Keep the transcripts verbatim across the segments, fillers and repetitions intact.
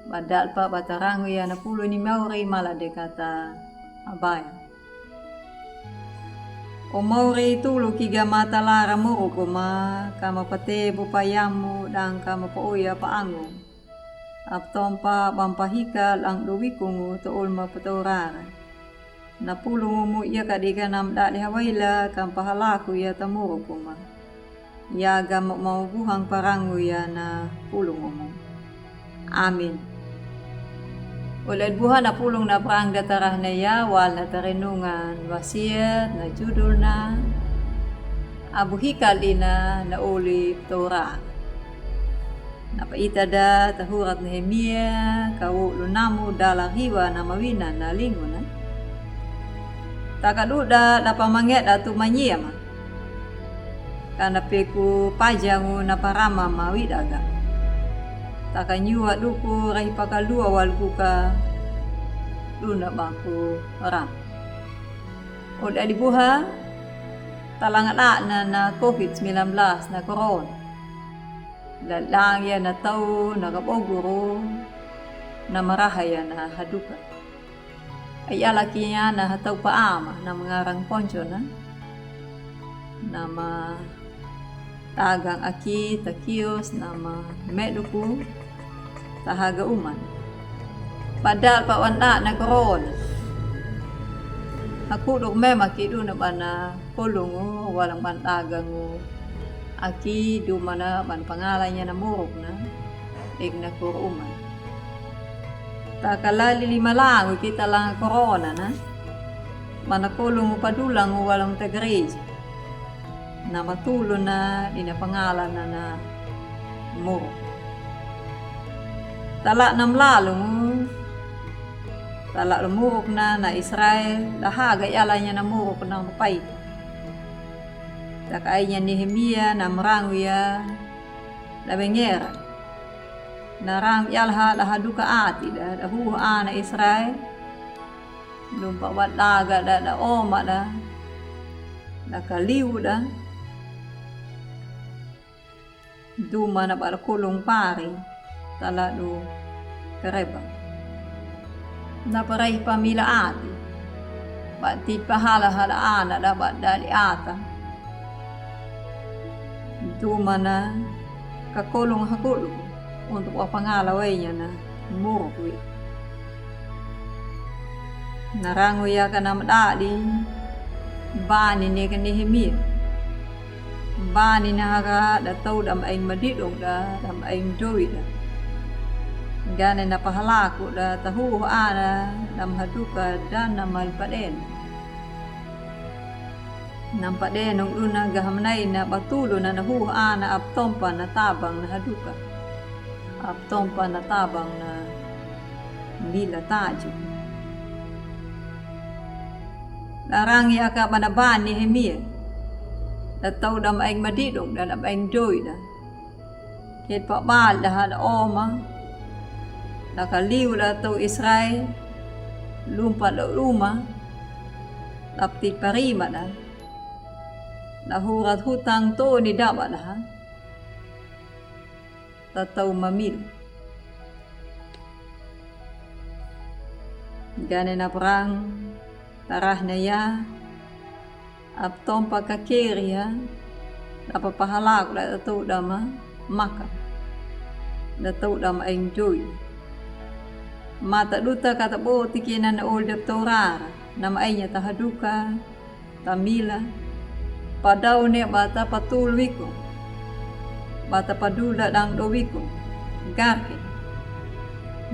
Ba dalpa ba tarangu ya na pulu ni mauri mala de kata abaya. O mauri, tulu ki ga matalara muruk ma, ka mapatebu pa yamu dang ka mapaoya pa angu. Aptompa ba mpahikal ang dowikungu to'ol ma pataurara. Na pulungu mu ya kadi ga na mdadi hawaila ka mpahalaku ya ta muruk ma. Ya ga ma-, mabuhang parangu ya na pulungu mu. Amin. Ol Adi Buha na pulung na prang da tarahna ya wal na tarenungan wasiat na judulna Abu Hikal Ina na Oli Ptaurara. Na paita da ta hurat Nehemia, ka wulu namu dala hiwa na mawinan na linguna. Taka duda da pa mangeda tu manyia ma. Ka na peku pajangu na parama ma widaga. Taka nyua duku rahi pakalua walguka duna baku ram. Ol Adi Buha, talanga dana na covid sembilan belas na korona. Lalang ya na tau na kaboguru, na maraha ya na haduka. Ai ala kinya na hatau pa ama, na mangarang ponco na. Na ma tagang aki, ta kios, na ma meduku, ta haga uman. Padal pa wanda na korona. Aku duk mema ki duna bana kolungu, walang ban tagangu. Aki dumana ban pangalanya na muruk na, eg na kuru uman. Takalali lima langu kita langa korona na, mana kolungu padulangu walang ta gereja. Na matulu na dina pangalana na muruk. Tala na mlalungu, tala muruk na, na Israel, da haga yalanya na muruk na mapai. Taka ainya Nehemia na marangu ya, da bengera. Na rangu yalaha da haduka ati da, da huhu ana Israel. Dumpa wadaga da, da oma da, da kaliu da. Dumana ba da kolung pari, tala du kereba. Na parai pamila ati, ba ti pahala hala ana da ba dali ata. Dumana ka kolung hakulu untuk wa pangala wainya na muruk wi. Na rangu ya ka na mdadi, bani ne ka Nehemia. Bani na haga da tau dam aing madidung da, dam aing dowi da. Gane na pahalaku da, ta huhu ana, dam haduka, dan na malipaden. Na mpadenung duna gaha manaina ba tulu na na huhu ana aptompa na tabang na haduka. Aptompa na tabang na mila taju. Na rangu ya ka bana bani Nehemia. Da tau dam aing madidung da, dam aing dowi da. Ket pa bal da hada oma. Da kaliu da tau Israel. Lumpa da uma. Dapti parima da. Da hurat hutang toni daba da ha. Ta tau mamil. Gane na prang. Tarahna ya, aptompa ka keri ya, da papahalaku da tau dama maka, da tau dama aing dowi. Mata duta kata boti kina na oli daptaurara, na ma ainya ta haduka, ta mila, padau ne ba ta patulu ikung. Ba ta padula dang dowi ikung. Garke.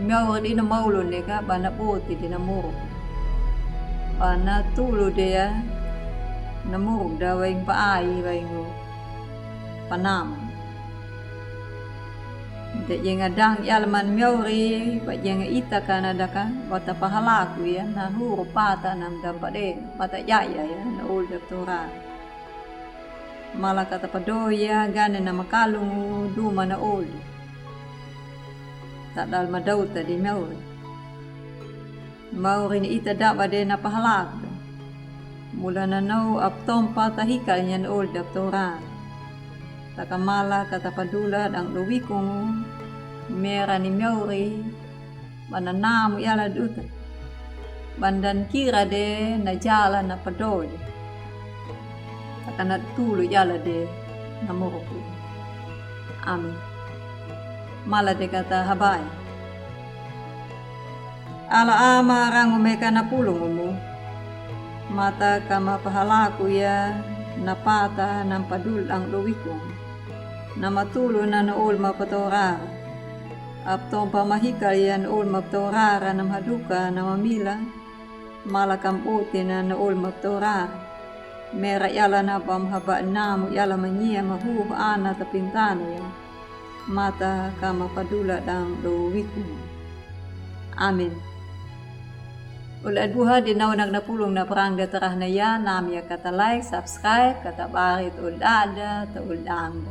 Miaur dina maulun ne ka ba na boti dina muruk. Ba na tulu de ya na muruk da waing pa ai waingu. Panam. Nte jenga dang yalman miauri, ba jenga ita kana daka, ba ta pahalaku ya, na huru pata nam dam pade, ba ta jaya ya, na oli daptaura. Mala kata padoya gane na makalungu duma na oli. Ta dal madauta di mauri. Mauri ni ita daba de na pahalaku. Mula na nau aptompa ta hikal nya na oli daptaura. Taka mala kata padula dang dowi ikung. Mera ni mauri. Ba na namu i ala duta. Ba na dankira de na jala na padode. Taka na tulu i ala de na moroku. Amin. Mala de kata habai. Ala ama rangu meka na pulungumu. Mata kama pahalaku ya na pata na padul ang dowiku. Na matulu na na ol mapatorara. Aptompa mahikal ya na ol mapatorara na mahaduka na mamila. Mala kam bote na na ol mapatorara. Mera i ala na bam haba namu i ala mania mahuhu ana tapintana ya. Mata kama padula dang dowiku. Amin. Ol aduha di na onak na pulung na prang de tarahna ya, nam ya kata like, subscribe, kata barit ol dada, ta ol dangda.